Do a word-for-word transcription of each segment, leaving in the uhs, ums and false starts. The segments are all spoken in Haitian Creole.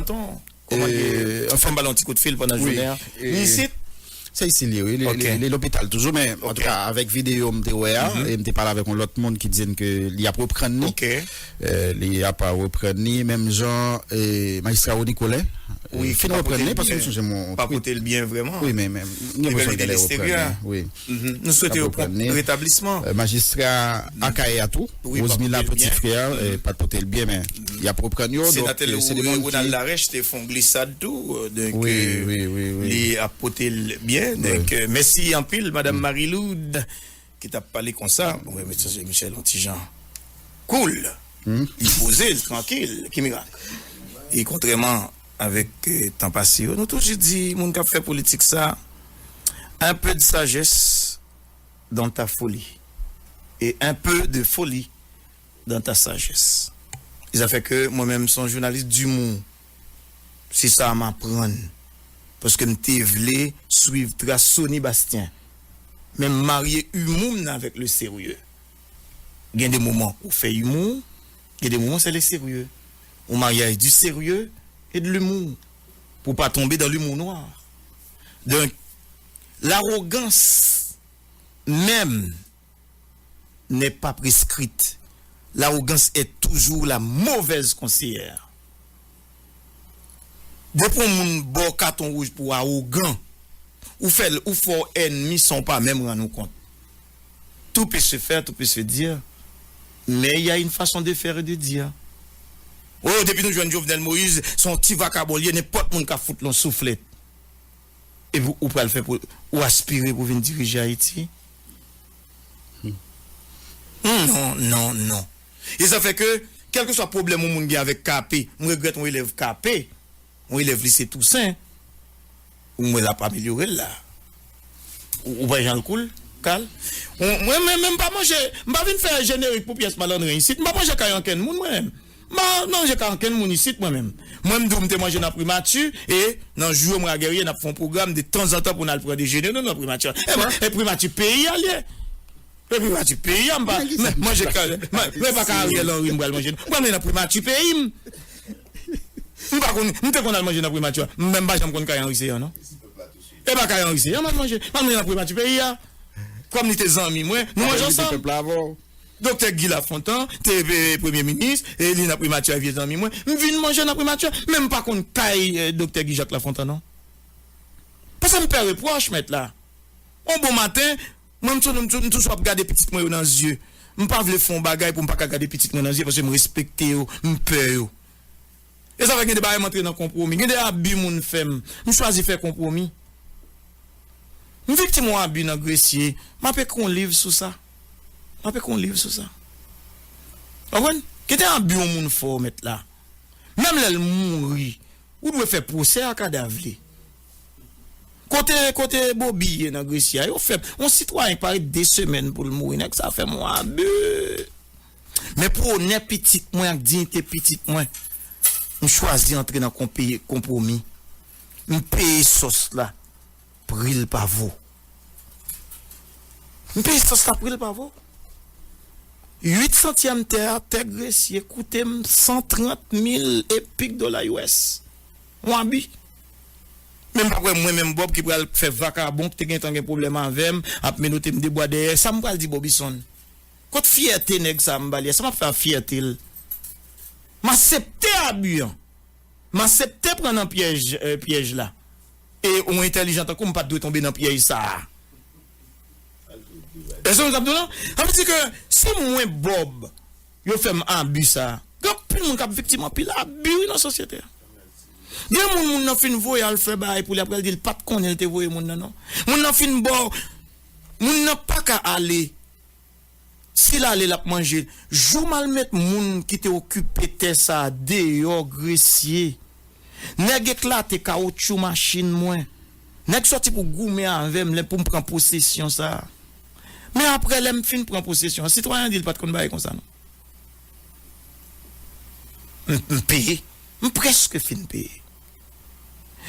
Tonton, kòman l ye? Anfen, m ba l yon ti kout fil pandan jounen an. Li isit? Se isit li ye, wi. Li, li, li lopital toujou, men antouka, avèk videyo m te wè a, e m te pale avèk yon lòt moun ki di n ke li ap reprann li. Li ap reprann li, menm jan, e, majistra Rony Colin, wi, fin reprann li, paske m sonje m wè yon tweet. Pa pote l byen vrèman. Wi, men, men, gen bezwen ke l reprann li, wi. Nou swete yo pwonp retablisman. Majistra Akayè a tou, Rosemila Petit Frère, pa t pote l byen, men y ap reprann yo. Senatè Ronald Larèche te fè yon glisad tou, donk, li ap pote l byen. Donk, mèsi anpil, Madanm Marie Lourdes, ki t ap pale konsa. Bon, mesye Michel, yon ti jan cool. Li poze, li trankil. Ki mirak. E kontrèman avèk, e, tan pase yo, nou toujou di, moun k ap fè politik sa, un peu de sagesse dans ta folie et un peu de folie dans ta sagesse. E sa fè ke mwen menm, m se yon jounalis d'humour. Se sa m aprann. Paske m te vle swiv tras Sony Bastien. Men m marye humour m nan avèk le sérieux. Gen de moman ou fè humour, gen de moman se le sérieux. Un mariage du sérieux et de l'humour. Pou pa tonbe dans l'humour noir. Donc, l'arrogance même n'est pas prescrite. L'arrogance est toujours la mauvaise conseillère. Depi yon moun ba w katon wouj pou w awogan, ou fè l, ou fè w ènmi san w pa menm rann ou kont. Tout peut se faire, tout peut se dire, mais il y a une façon de faire et de dire. Oh, depi nou jwenn Jovenel Moïse, se yon ti vakabon li ye, nenpòt moun ka fout l yon souflèt. Epi ou pral fè pou ou aspire pou vin dirije Ayiti? Hmm, non, non, non. E sa fè ke, kèlkeswa pwoblèm yon moun gen avèk K P, m regrèt yon elèv K P, yon elèv lise Tousen, ou m wè l ap amelyore l la. Ou, ou wè jan l cool, kal. Ou, mwen, mwen menm, m pa manje, m pa vin fè jenerik pou pyès malandren isit, m pa manje kay ankenn moun, mwen menm. M pa manje kay ankenn moun isit, mwen menm. Mwen, m di w, m te manje nan primati, e nan jou yo, mwen ak Guerrier, n ap fè yon pwogram de tanzantan pou n al pran dejene, nou, nan primati. E, e primati peyi a l ye. E primati peyi a, m pa, m, manje kay, m, men pa kay Ariel Henry m pral manje, non. M pral manje nan primati peyi m. M pa konn, m te konn al manje nan primati a. M menm pa janm konn kay Henry Céant, non. E pa kay Henry Céant, m al manje. M al manje nan primati peyi a. Kòm li te zanmi mwen, nou manje ansanm. Doktè Guy Lafontant te, e, premye minis, e li nan primati a, vye zanmi mwen. M vin manje nan primati a, men m pa konn kay, e, doktè Guy Jacques Lafontant, non. Paske m pè repwòch, mèt la. Yon bon maten, mwen, m tou-, m tou-, m toujou ap gade pitit mwen yo nan zye. M pa vle fè yon bagay pou m pa ka gade pitit mwen nan zye, paske m respekte yo, m pè yo. E sa fè gen de bagay m antre nan konpwomi. Gen de abi moun fè m. M chwazi fè konpwomi. M viktim yon abi nan Gresye. M ap ekri yon liv sou sa. M ap ekri yon liv sou sa. Ou konprann? Gen de abi yon moun fè w, mèt la. Menm lè l mouri, ou dwe fè pwosè a kadav li. Kote, kote Bobi ye nan Gresye a? Yo fè yon sitwayen k parèt de semèn pou l mouri. Nèg sa fè m yon abi. Men pou onè pitit mwen ak diyite pitit mwen, m chwazi antre nan konpe-, konpwomi. M peye sòs la pri l pa vo. M peye sòs la pri l pa vo. Uit santyèm tè a, tè Gresye, koute m san trant mil e pik dola U S. Yon abi. Men m pa kwè mwen menm Bob ki pral fè vakabon, ki te gentan gen pwoblèm avè m, ap menote m de bwa dèyè. Sa m pral di Bobison? Kot fyète nèg sa a m ba li a? Sa m ap fè ak fyète l? M aksepte abi an. M aksepte pran nan pyèj, e, pyèj la. E yon entèlijan tankou m pa t dwe tonbe nan pyèj sa a. Èske nou tap di w la? Sa vle di ke si mwen Bob, yo fè m abi sa, gen anpil moun k ap viktim anpil abi wi nan sosyete a. Gen moun, moun nan fin voye al fè bagay pou li, apre l di l pa t konnen l te voye moun nan non. Moun nan fin ba w, moun nan pa ka ale. Si l ale, l ap manje. Jou m al met moun ki te okipe tè sa a deyò Gresye, nèg eklate kawotchou machin mwen. Nèg sòti pou goumen avè m lè pou m pran posesyon sa a. Men apre, lè m fin pran posesyon an, sitwayen an di l pa t konn bagay konsa non. M, m peye. M prèske fin peye.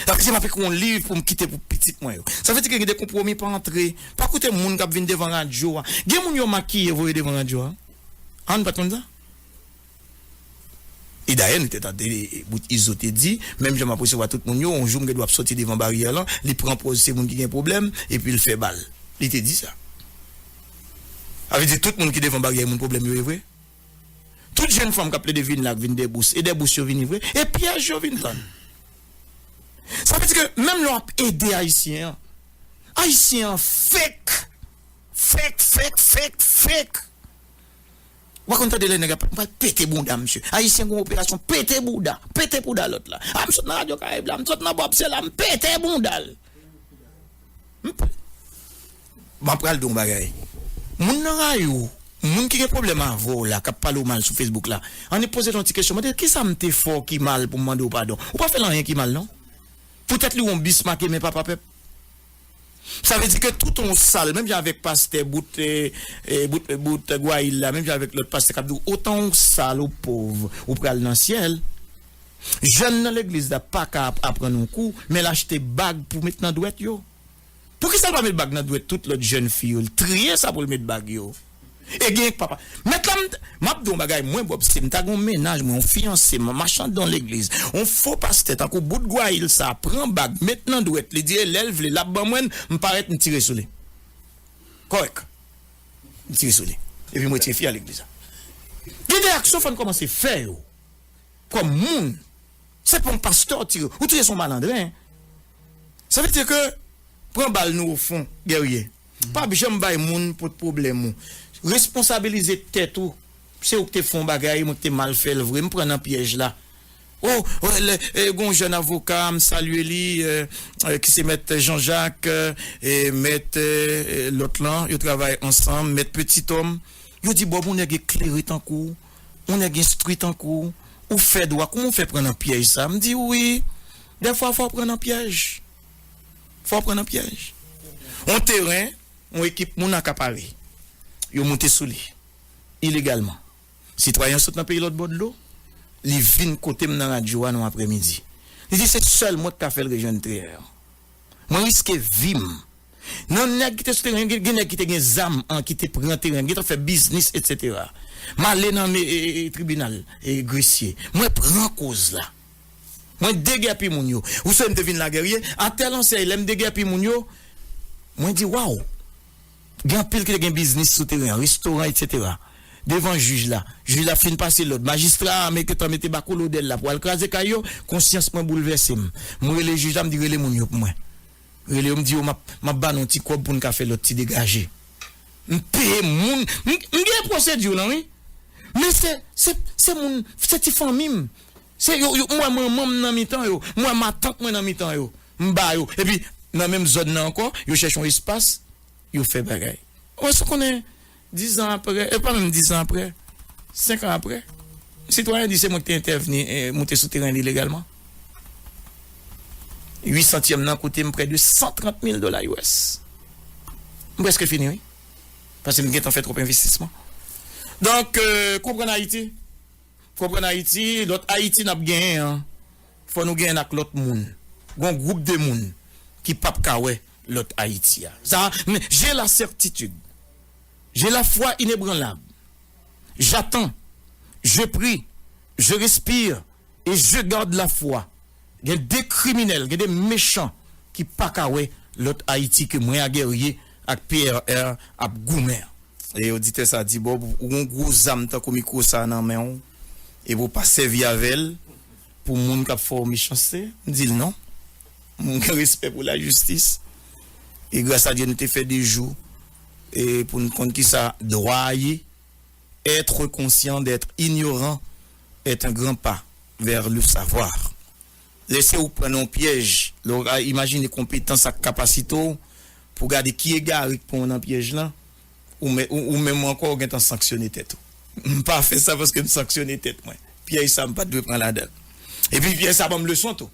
Sa vle di m ap ekri yon liv pou m kite pou pitit mwen yo. Sa vle di ke gen de konpwomi pa antre. Pa koute moun k ap vin devan radyo a. Gen moun yo makiye voye devan radyo a. A, nou pa t konn sa? E dayè, nou te tande bout Izo te di, menm jan m ap resevwa tout moun yo, yon jou m gen dwa ap soti devan baryè lan, li pran pòz se moun ki gen pwoblèm, epi l fè bal. Li te di sa. Sa vle di tout moun ki devan baryè moun pwoblèm yo, e vre? Tout jèn fanm k ap plede vin la, k vin dèbous, e dèbous yo vini vre, e pyèj yo vin tann. Sa vle di ke menm lè w ap ede Ayisyen an, Ayisyen an fake, fake, fake, fake, fake. Ou pa konn tande lè nèg ap, "M pral pete bounda misye." Ayisyen gen yon operasyon pete bounda, pete bounda lòt la. "A, m sot nan Radyo Karayib la, m sot nan Bob se la, m pete bounda l." M p-, m ap pral di yon bagay. Moun nan rayi w, moun ki gen pwoblèm avè w la, k ap pale w mal sou Facebook la, annik poze l yon ti kesyon, mande l, "Kisa m te fè w ki mal pou m mande w padon?" Ou pa fè l anyen ki mal, non. Poutèt li yon bis make men papa pèp. Sa vle di ke tout yon sal, menm jan avèk pastè bout, eh, eh, bout, bout Gwayil la, menm jan avèk lòt pastè k ap di w, otan yon sal ou pòv, ou pral nan syèl. Jèn nan legliz la pa ka ap-, aprann yon kou, men l achte bag pou met nan dwèt yo. Poukisa l pa met bag nan dwèt tout lòt jèn fi yo? L triye sa pou l met bag yo. E gen papa. Mèt la, m, m ap di yon bagay, mwen, Bob, si m ta gen yon mennaj, mwen, yon fiyanse, m machandan legliz, yon fo pastè, tankou bout Gwayil sa, pran bag, met nan dwèt li, di, e lè l vle, l ap ban mwen, m parèt, m tire sou li. Kòrèk. M tire sou li. Epi m retire fi a legliz la. Gen de aksyon fò n kòmanse fè yo. Kòm moun. Se pa yon pastè w tire. Ou tire se yon malandren. Sa vle di ke pran bal nou ofon, Guerrier. Pa janm bay moun pot pwoblèm ou. Responsabilize tèt ou. Se ou ki te fè yon bagay, mwen ki te mal fè l vre. M pran nan pyèj la. Oh, oh, lè, eh, gon jèn avoka, m salye li, eh, eh, ki se mèt Jean-Jacques, eh, e mèt, eh, lòt lan, yo travay ansanm, mèt Petit Homme. Yo di, "Bob, yon nèg eklere tankou w, yon nèg enstwi tankou w, ou fè dwa, kouman w fè pran nan pyèj sa?" M di, "Wi, dèfwa fò w pran nan pyèj. Fò w pran nan pyèj." Yon teren, yon ekip moun akapare. Yo moute sou li, ilegalman. Sitwayen an sot nan peyi lòt bò dlo, li vin kote m nan radyo a nan aprèmidi. Li di, "Se sèl mwen k ka fè l rejwenn teren an. Mwen riske vi m." Nan nèg ki te sou teren, gen, gen nèg ki te gen zam an, ki te pran teren, gentan fè biznis, etsetera. M ale nan me, e, e, e, tribinal, e, Gresye. Mwen pran koz la. Mwen degèpi moun yo. Ou sonje m te vin la, Guerrier, a tèl ansèy, lè m degèpi moun yo, mwen di, "Waw!" Gen anpil ki te gen biznis sou teren an, restoran, etsetera. Devan jij la. Jij la fin pase lòd. Majistra a me-, gentan mete bako lodè l la pou al kraze kay yo. Konsyans mwen boulvèse m. Mwen rele jij la, m di, "Rele moun yo pou mwen." Rele yo, m di yo, "M ap, m ap ba nou yon ti kòb pou n ka fè lòt ti degaje." M peye moun. M, m gen pwosedi lan, wi. Men se, se, se moun, se ti fanmi m. Se yo, yo, m wè manman m nan mitan yo. M wè matant mwen nan mitan yo. M ba yo. Epi, nan menm zòn nan ankò, yo chèche yon espas, yo fè bagay. Ou wè sa konnen, dizan apre, e pa menm dizan apre, senk an apre, sitwayen di se mwen ki te entèvni, eh, moute sou teren li ilegalman. Uit santyèm nan koute m prè de san trant mil dola U S. M prèske fini, wi. Paske m gentan fè twòp envestisman. Donk, eh, konprann Ayiti. Konprann Ayiti, lòt Ayiti n ap genyen an, fò nou genyen l ak lòt moun. Gon gwoup de moun ki p ap ka wè lòt Ayiti a. Sa, men, j'ai la certitude. J'ai la foi inébranlable. J'attends. Je prie. Je respire. Et je garde la foi. Gen de kriminèl, gen de mechan ki pa ka wè lòt Ayiti ke mwen a Guerrier ak P R R ap goumen an. E oditè sa di, "Bob, ou gon gwo zam tankou mikwo sa nan men w, epi w pa sèvi avè l pou moun k ap fè w mechanste?" M di l, "Non. Mwen gen respè pou lajistis. E gras a Dye, nou te fè de jou, e pou n konn kisa dwa a ye." Être conscient d'être ignorant est un grand pas vers le savoir. Lè se ou pran nan yon pyèj, lè w ka imajine konpetans ak kapasite w pou gade ki egare k pran w nan pyèj lan, ou men-, ou, ou menm ankò ou gentan sanksyone tèt ou. M pa fè sa paske m sanksyone tèt mwen. Pyèj sa m pa t dwe pran ladan l. Epi pyèj sa ban m leson tou.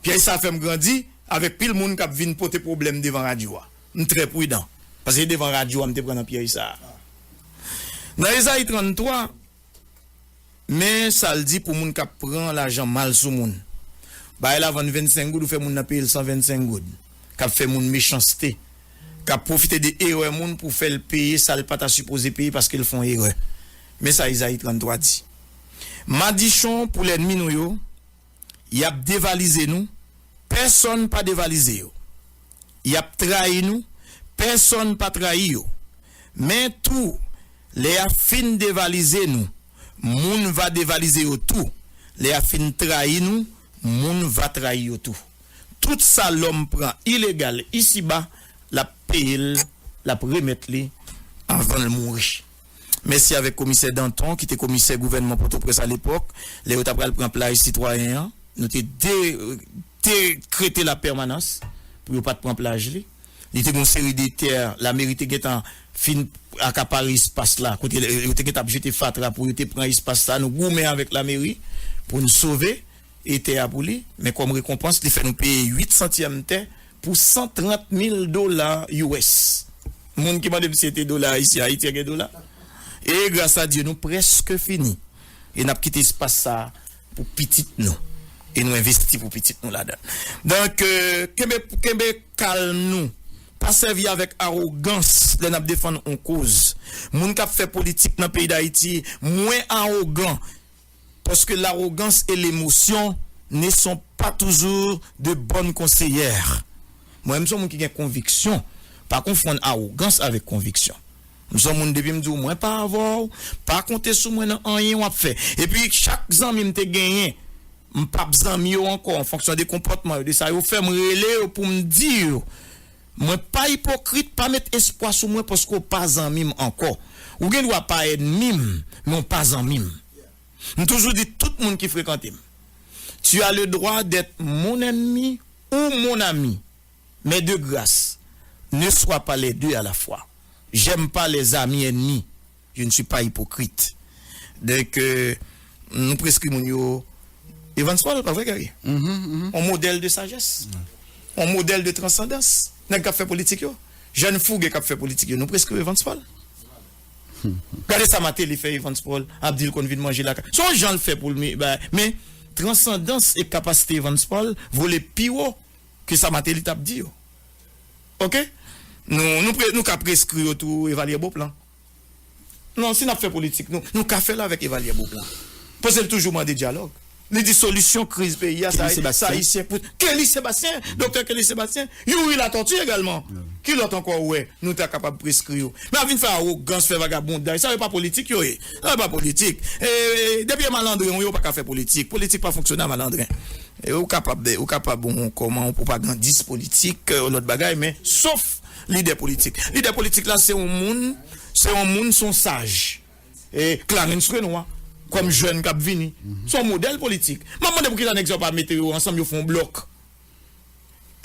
Pyèj sa fè m grandi avèk pil moun k ap vin pote pwoblèm devan radyo a. M trè pridan. Paske se devan radyo a m te pran nan pyèj sa. Nan Ezayi tranntwa, men sa l di pou moun k ap pran lajan mal sou moun. Bagay la vann vennsenk goud, ou fè moun nan peye l san vennsenk goud. K ap fè moun mechanste. K ap pwofite de erè moun pou fè l peye sa l pa ta sipoze peye paske l fè yon erè. Men sa Ezayi tranntwa di. Madichon pou lènmi nou yo, y ap devalize nou, pèsonn pa devalize yo. Y ap trayi nou, pèsonn pa trayi yo. Men tou, lè y ap fin devalize nou, moun va devalize yo tou. Lè y ap fin trayi nou, moun va trayi yo tou. Tout sa lòm pran ilegal isiba, l ap peye l, l ap remèt li avan l mouri. Mèsi avèk Komisè Danton, ki te komisè gouvènman Pòtoprens alepòk, lè yo ta pral pran plaj sitwayen an, nou te de, dekrete lapèmanans pou yo pa t pran plaj li. Li te gen yon seri de tè, lameri te gentan fin akapare espas la, kote yo te gentan ap jete fatra pou yo te pran espas la, nou goumen avèk lameri pou n sove e tè a pou li, men kòm rekonpans, li fè nou peye uit santyèm tè pou san trant mil dola U S. Moun ki mande m si se te dola ayisyen, Ayiti gen dola. E gras a Dye, nou prèske fini. E n ap kite espas sa a pou pitit nou. E nou envesti pou pitit nou ladan. Donk, euh, kenbe, kenbe kalm nou. Pa sèvi avèk awogans lè n ap defann yon koz. Moun k ap fè politik nan peyi Dayiti, mwen awogan. Parce que l'arrogance et l'émotion ne sont pas toujours de bonnes conseillères. Mwen, m se yon moun ki gen konviksyon. Pa konfonn awogans avèk konviksyon. M se yon moun, depi m di w mwen pa avè w, pa konte sou mwen nan anyen w ap fè. Epi chak zanmi m te genyen, m p ap zanmi yo ankò an fonksyon de konpòtman yo, de sa yo fè, m rele yo pou m di yo, mwen pa ipokrit, pa met espwa sou mwen paske w pa zanmi m ankò. Ou gen dwa pa ènmi m, men w pa zanmi m. M toujou di tout moun ki frekante m, tu as le droit d'être mon ennemi ou mon ami, mais de grâce, ne sois pas les deux à la fois. J'aime pas les amis ennemis. Je ne suis pas hypocrite. Donk, euh, nou preskri moun yo Evans Paul, pa vre, Gary? On modèl de sajès. On modèl de transandans. Nèg k ap fè politik yo, jèn fouge k ap fè politik yo, nou preskri Evans Paul. Gade sa Martelly fè Evans Paul, ap di l konn vin manje lakay. Se yon jan l fè pou l, men, men transandans e kapasite Evans Paul vole pi wo ke sa Martelly t ap di yo. Oke? Nou, nou, pre, nou ka preskri yo tou Evalye Boplan. Non, si n ap fè politik, nou, nou ka fè l avèk Evalye Boplan. Paske l toujou mande dyalòg. Li di solisyon kriz peyi a, sa, Kelly Sebastien. Ayisyen pou Kelly Sebastien, doktè Kelly Sebastien, Youri Latortue egalman. Ki lòt ankò ou wè nou ta kapab preskri yo? Men ap vin fè awogans, fè vagabondaj, sa yo pa politik yo ye. Sa yo pa politik. E, depi e malandren ou ye, ou pa ka fè politik. Politik pa fonksyone a malandren. E ou kapab, ou kapab, bon, kòman, yon pwopagandis politik, yon lòt bagay, men sof lidè politik. Lidè politik la, se yon moun, se yon moun, se yon saj. E Clarens Renois, kòm jèn k ap vini, se yon modèl politik. M ap mande poukisa nèg sa yo pa mete yo ansanm, yo fè yon blòk.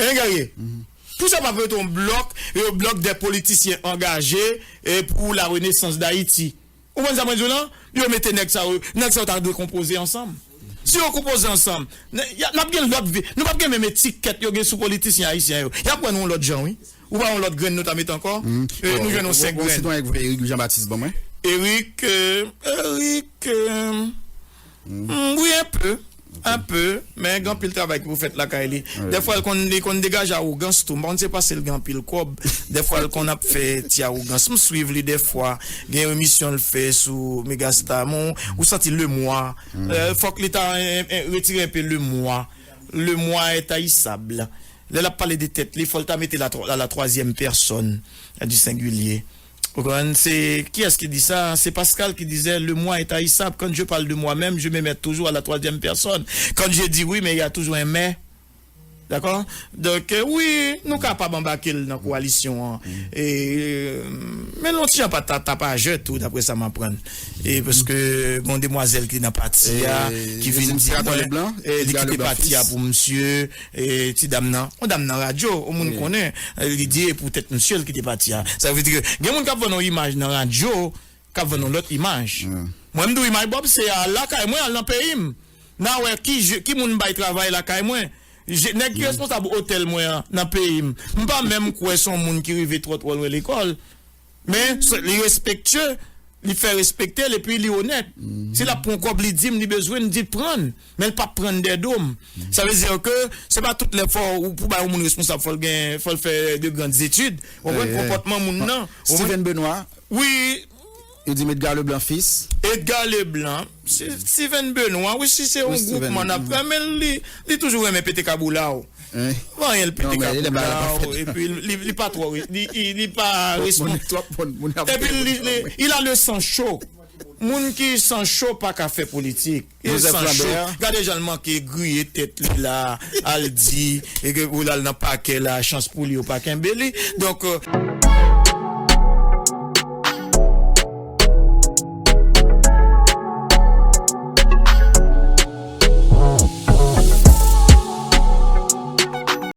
Hein, Guerrier? Poukisa pa mete yon blòk, yon blòk de politisyen angaje e pou la renesans Dayiti? Ou konprann sa mwen di w lan? Yo mete nèg sa yo, nèg sa yo ta dwe konpoze ansanm. Si yo konpoze ansanm, n ap gen lòt vi, nou p ap gen menm etikèt yo gen sou politisyen ayisyen yo. Y ap wè nou yon lòt jan, wi. Ou pa yon lòt grenn nou ta mete ankò? E, nou jwenn yon senk grenn. Sitwayen k voye Eric Jean Baptiste ban mwen. Eric, euh, Eric, euh, mm, wi, enpe. Enpe, men gen anpil travay ki pou fèt lakay li. Dèfwa, l konn, li konn degaje awogans tou. M pa konn se paske l gen anpil kòb. Dèfwa, l konn ap fè ti awogans. M swiv li dèfwa. Gen yon emisyon l fè sou Megastar. Mon, ou santi lemwa. Euh, fòk li ta, euh, euh, retire enpe lemwa. Le moi est haïssable. Lè l ap pale de tèt li, fò l ta mete la, la, la troisième personne du singulier. Ou konprann? Se, kiyès ki di sa? C'est Pascal qui disait, le moi est haïssable. Quand je parle de moi-même, je me mets toujours à la troisième personne. Quand je dis oui, mais il y a toujours un mais. Dakò? Donk, euh, wi, nou kapab anbake l nan kowalisyon an. E, euh, men l yon ti jan pa ta, tapajè tou, daprè sa m aprann. E paske gen yon demwazèl ki nan pati a, ki vin di mwen, e, li kite pati a pou misye, e, ti dam nan, yon dam nan radyo, yon moun konnen, e, li di e poutèt misye l kite pati a. Sa vle di ke gen moun k ap vann yon imaj nan radyo, k ap vann yon lòt imaj. Mwen, m di w, imaj Bob, se al lakay mwen, al nan peyi m. N a wè ki je, ki moun bay travay lakay mwen. Je, nèg ki responsab otèl mwen an nan peyi m. M pa menm kwè se yon moun ki rive twò, twò lwen lekòl. Men, se, li respektye, li fè respekte l, epi li onèt. Si l ap pran kòb, li di m li bezwen, m di l pran l. Men l p ap pran l dèyè do m. Sa vle di ke se pa tout lè fò ou, pou bay yon moun responsab, fò l gen, fò l fè de grandes études. Ou konprann konpòtman moun nan. Steven Benoît. Wi, Yo di m Edgar Leblanc fils. Edgar Leblanc, Steven Benoît, wi, si se yon Steven gwoupman n ap fè, men li, li toujou renmen pete kaboulaw. Vanyen l pete kaboulaw, epi li, li pa twò, li, li, li pa respon. Twòp moun moun ap Epi li, li, il a le sang chaud. Moun ki san cho pa ka fè politik. Il Joseph san cho. Lambert. Gade jan l manke griye tèt li la, al di, e ke pou l al nan pakè la, chans pou li yo pa kenbe li. Donk, euh,